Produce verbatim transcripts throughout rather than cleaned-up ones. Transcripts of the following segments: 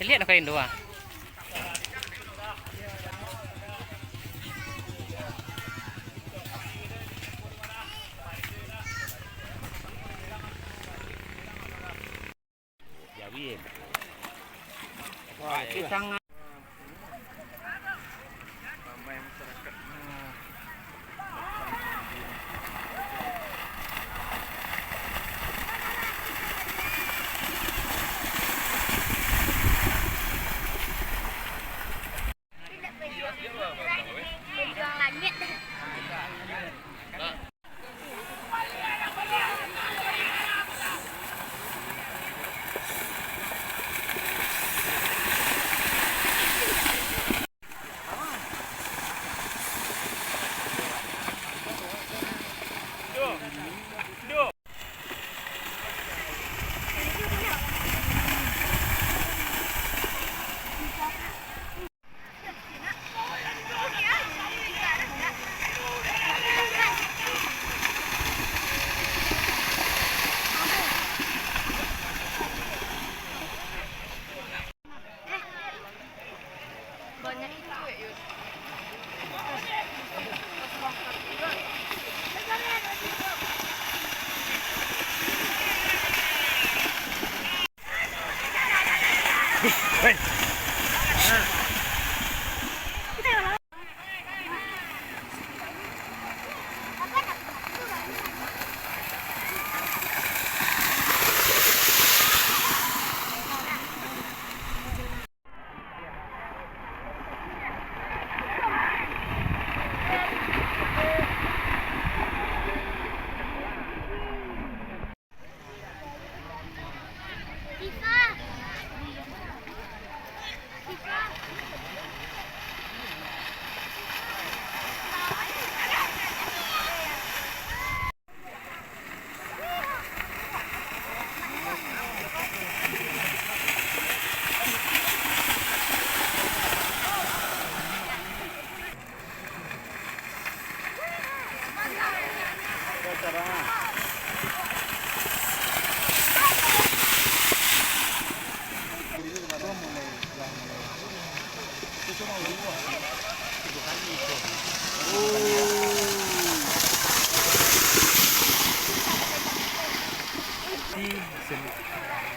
Liek nak kain tu ah. Wah, itu sangat.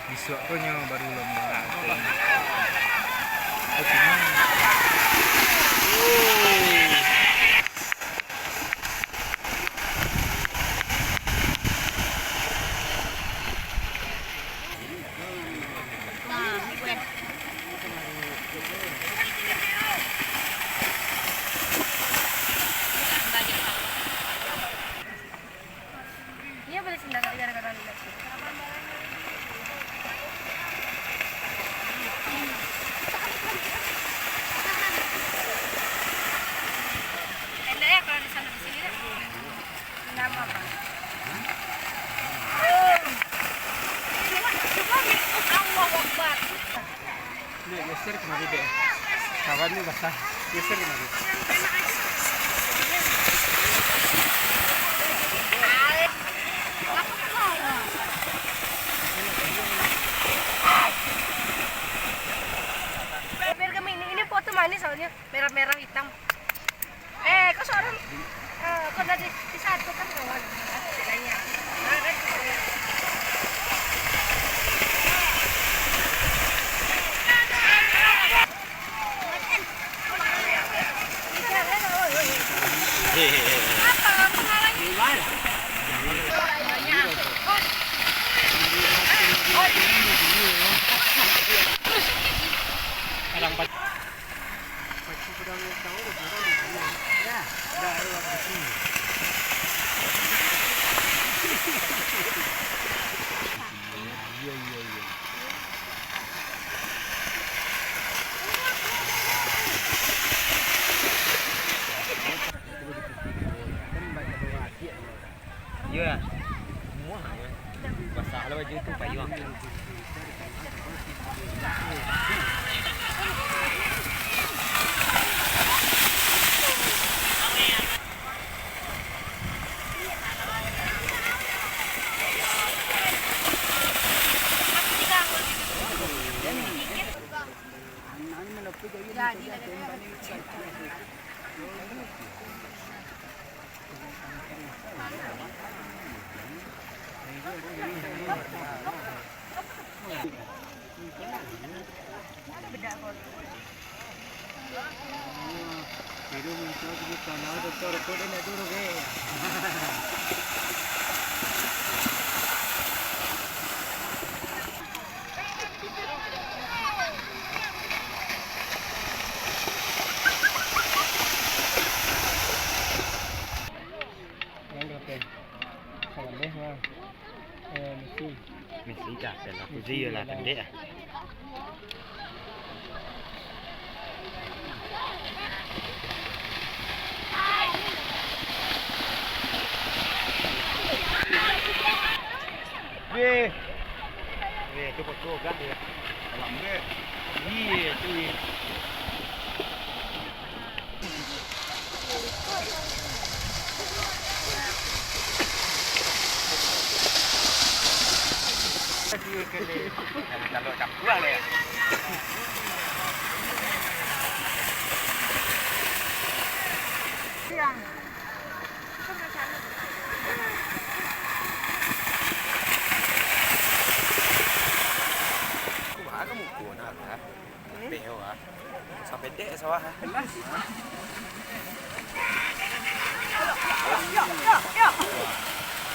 Bisuak ko nyo baru lomba. Iyo, bali sendal tadi gara-gara lilat. Pendek ya kalau di sana di sini deh. Nama apa? Allahu Akbar. Dek, geser kemari, Dek. Kawan ni basah. Geser kemari. Biar kami ini, ini foto manis soalnya. Merah-merah hitam. Eh, kau seorang, eh, kau dari di satu kan kawan. Nah, kan? Apa? Menghalangi. Orang Iyo lah. Muah, yo. Basah lah baju tu, payuang. Yang berapa? Salah deh, Bang. Eh, Messi. Messi dah, dah lah. Messi puji lah, dah. Pendek lah. Weh. Weh, tu foto kan dia. Lambat. Iya, tu. Kumaha kamu ko nak, ah? Beh, wah. Sampai dek sawah.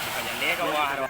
Bukannya ni kau wah.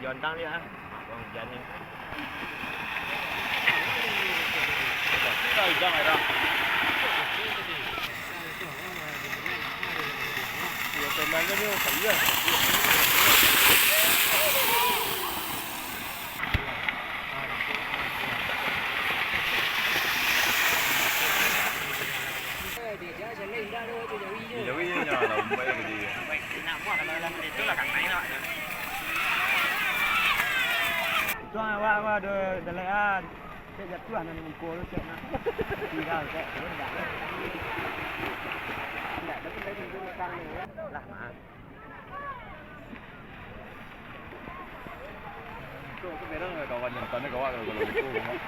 Jontang dia, ah. Bang Jan ni. Dah hijau merah. Ya, pemain tu dia, tak iya. Jawi je, lah umbai ke dia. Itu awak, awak dah, dah lihat. Cek jatuah nan muko tu, cek nak. Tinggal, cek. Lah, mah. Itu aku berang lah kawan yang sana, kawan kalau, kalau muko, mah.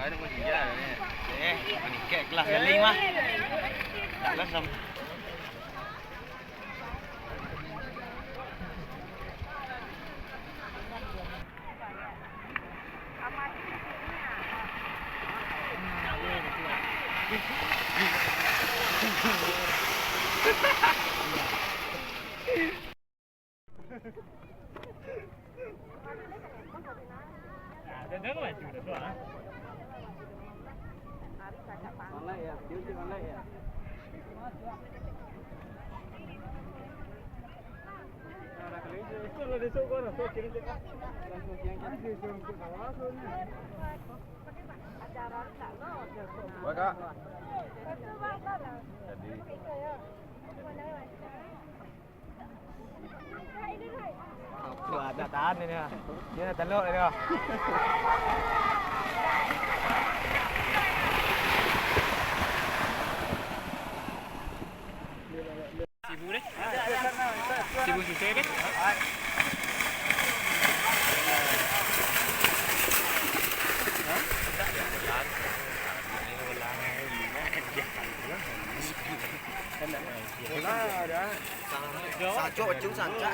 Eh, maningkek kelas gali mah. Kelas sam- Wah, Kak. Jadi. Wah, dak tahan ini, ah. Dia dah telok ini, ah. Sibu deh. Sibu susah deh. Bola ada. Sacok, pacung sancak.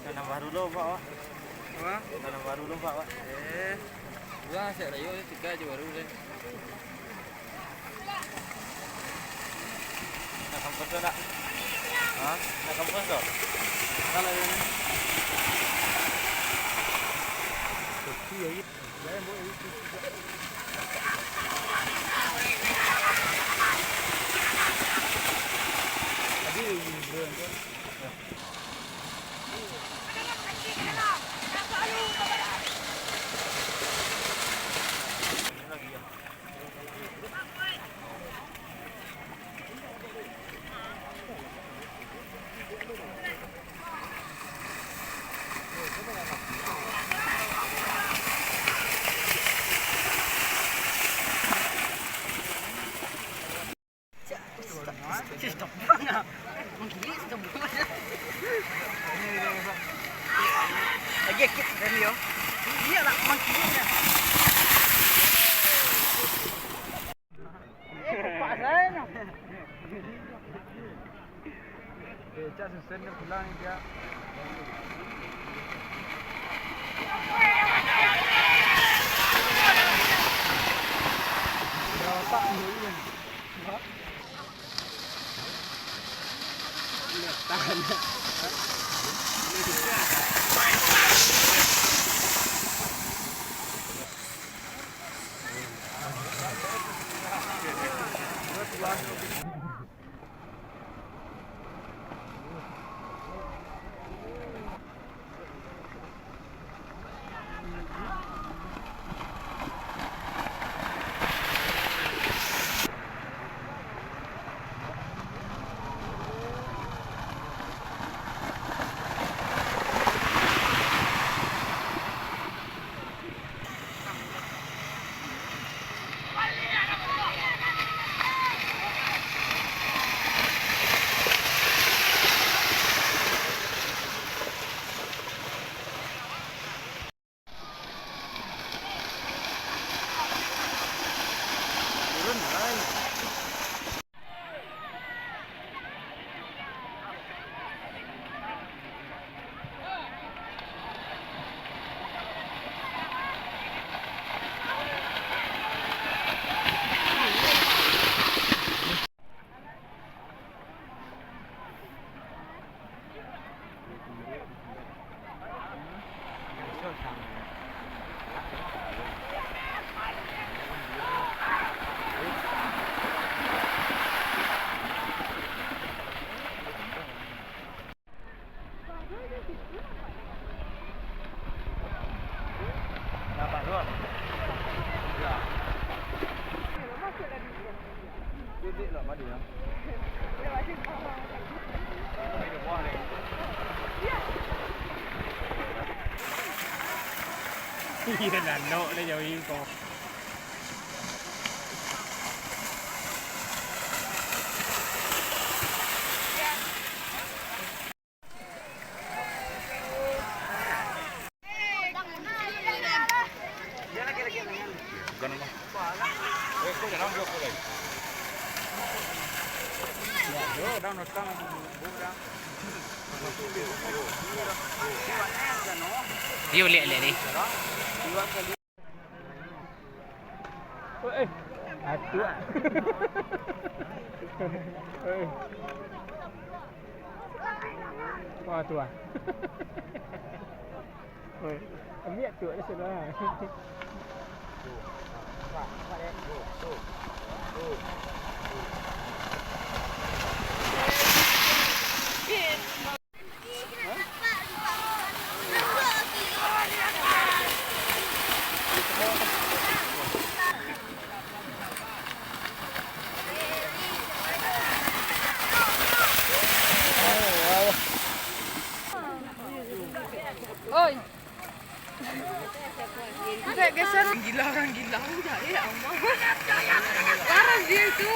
Tanam baru lo, Pak, wak. Hah? Tanam baru lo, Pak, wak. Eh, urang siap rayo, tiga aja baru deh. Nak kampus tu nak? Hah? Nak kampus tu? Salah dia ni. Kopi aja. Lagi akik rem yo. Iyolah, mangkilik dah. Eh, bapak saya no. Eh, cak susun ni pulang ni, cak. Dah otak ni. Iya, nanok lah jauh ko. Iyo, liek, liek ni. Eh, atuak. Eh. Wah, tu ah. Oi, ambiak tu, ada salah. Oi. Geser, geser. Gila, orang gila. Udah, eh, Allah. Parah dia itu.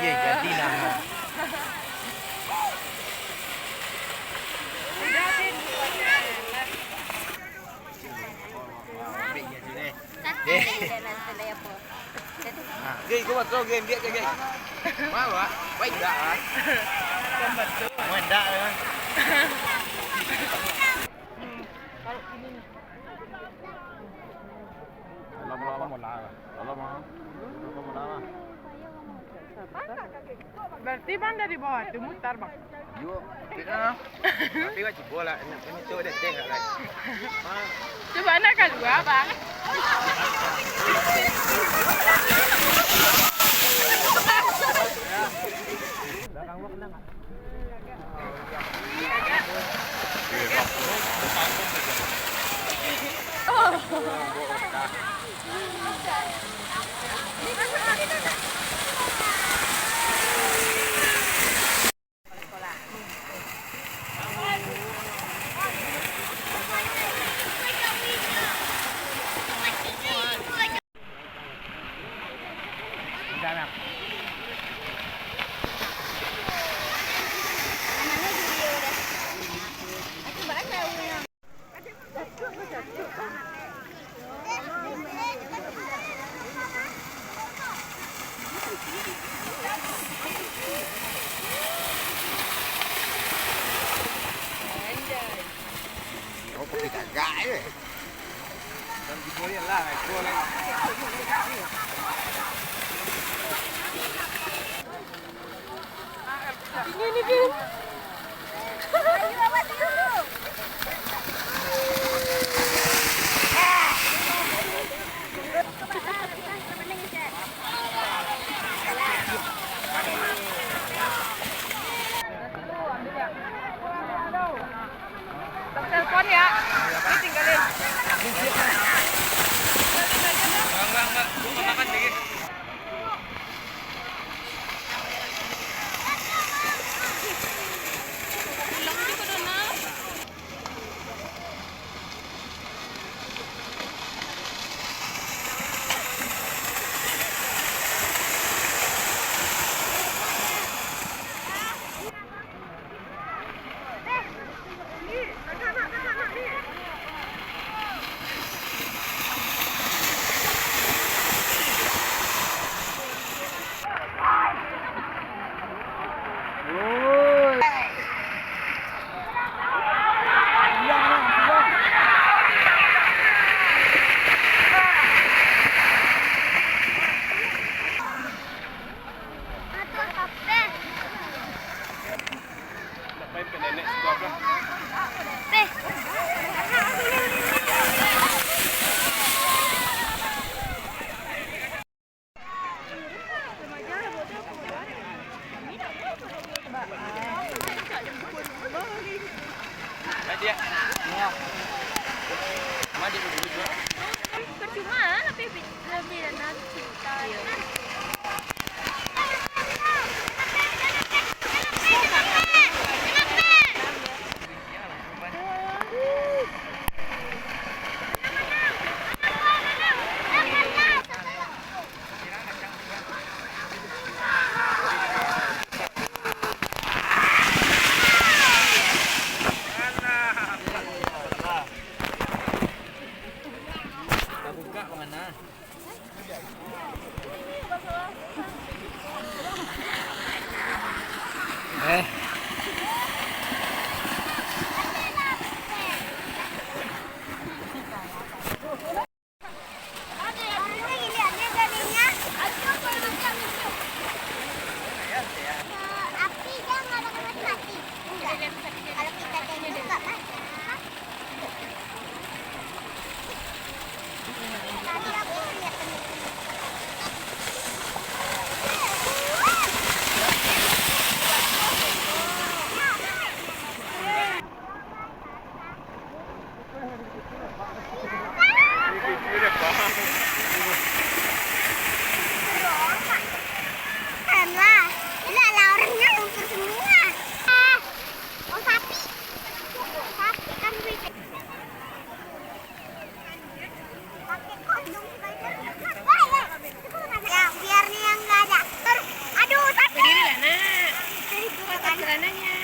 Iya, jadilah. Ambil je tu deh. Deh. Ha, geng, kau buat kau, geng, biar je, geng. Mau, Wak? Baik dah, ah. Mau dah, memang. Kalau ini nih. Kalau mau, mau lah. Kalau mau. Kalau mau lah. Berarti Bang dari bawah tu mutar, Bang? Yo, tidak. Tapi wak cubo lah, nak kami tu ada teh lah. Cubo nak kalua, Bang. Oh, pakai gagak je. Dan digoyang lah, gol lah. Telepon ya, ini tinggalin. Enggak, enggak, enggak. Gua makan dikit. Percuma lah, lebih, lebih dana cerita. Eh. Alah, ini lah orangnya hampir semua. Ah, oh, sapi. Sapi kan. Pakai kondom, Spider. Ya, biar nih yang nggak ada. Aduh, sakit. Berdiri lah, Nak. Angkat celananya.